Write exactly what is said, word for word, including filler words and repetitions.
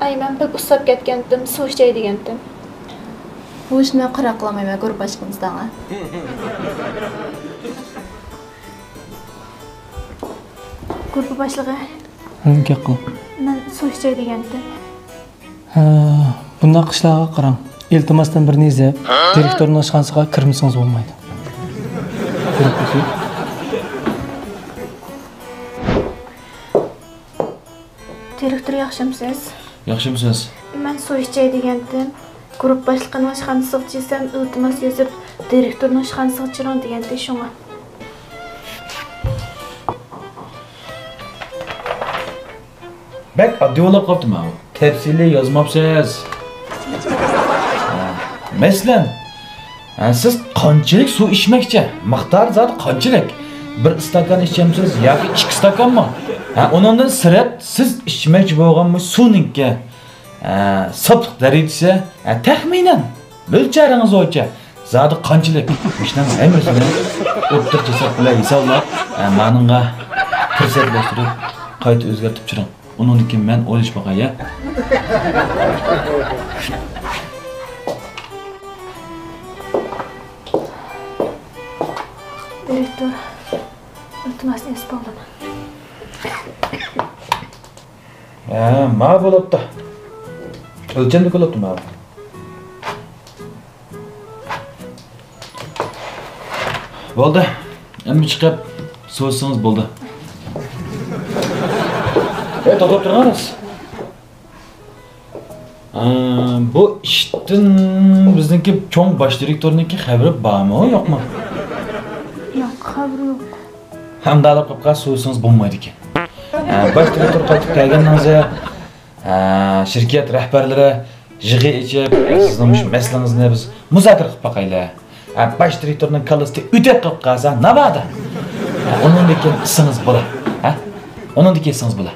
ئەي، مەن بەك ئۇسساپ كەتكەنتىم، سۇ ئىچەي دېگەنتىم. بۇ ئىشنى مەن قاراپ قىلالمايمەن، گۇرۇپپا باشلىقىمىز دەڭە. گۇرۇپپا باشلىقى. ھە، گەپ قىل. مەن سۇ ئىچەي دېگەنتىم. ھە، بۇنداق ئىشلارغا قاراڭ. ئىلتىماستىن بىرنى يېزىپ، دىرېكتورنىڭ ئىشخانىسىغا كىرمىسىڭىز بولمايدۇ. دىرېكتور، ياخشىمسىز؟ ياخشىمسىز؟ مەن سۇ ئىچەي دېگەنتىم. گۇرۇپپا باشلىقىنىڭ ئىشخانىسىغا چىسەم، ئىلتىماس يېزىپ، دىرېكتورنىڭ ئىشخانىسىغا چىرىڭ دېگەنتى، شۇڭا. بەك ئاددىي بولۇپ قاپتۇ ماۋۇ. تەپسىلىي يازماپسىز. ھە، مەسىلەن، ھە، سىز قانچىلىك سۇ ئىچمەكچى؟ مىقدارى زادى قانچىلىك؟ بىر ئىستاكان ئىچەمسىز ياكى ئىككى ئىستاكانمۇ؟ ھە، ئۇنىڭدىن سىرت سىز ئىچمەكچى بولغان بۇ سۇنىڭكى، ھە، ساپلىق دەرىجىسى، ھە، تەخمىنەن مۆلچەرىڭىز بويىچە زادى قانچىلىك؟ مۇشۇنىڭ ھەممىسىنى ئوتتۇرىچە ھېساب بىلەن ھېسابلاپ، ھە، مانىڭغا پۇرسەتلەشتۈرۈپ قايتا ئۆزگەرتىپ چۈشۈرۈڭ. ئۇنىڭدىن كېيىن مەن ئويلىشىپ باقاي، يا؟ دىرېكتور، ئىلتىماسنى ئېسىپ بولدۇم. ھە، ما بولۇپتۇ. ئۆلچەملىك بولۇپتۇ ما. بولدى. ئەمدى چىقىپ سۇ ئىچسىڭىز بولدى. ئەي، توختاپ تۇرۇڭ. ئە، بۇ ئىشتىن بىزنىڭكى چوڭ باش دىرېكتورنىڭكى خەۋىرى بارمۇ، يوقمۇ؟ ياق، خەۋىرى يوق. ئەمدى ئالاپ قاپقا سۇ ئىچسىڭىز بولمايدىكەن. ئە، باش دىرېكتور قايتىپ كەلگەندىن كېيىن، ئە، شىركەت رەھبەرلىرى يىغىن ئېچىپ، سىزنىڭ مۇشۇ مەسىلىڭىزنى بىز مۇزاكىرە قىلىپ باقايلى. ھە، باش دىرېكتورنىڭ كاللىسى ئۆتۈپ قېلىپ قالسا، ناۋادا. ھە، ئۇنىڭدىن كېيىن ئىچسىڭىز بولا. ھە؟ ئۇنىڭدىن كېيىن ئىچسىڭىز بولا.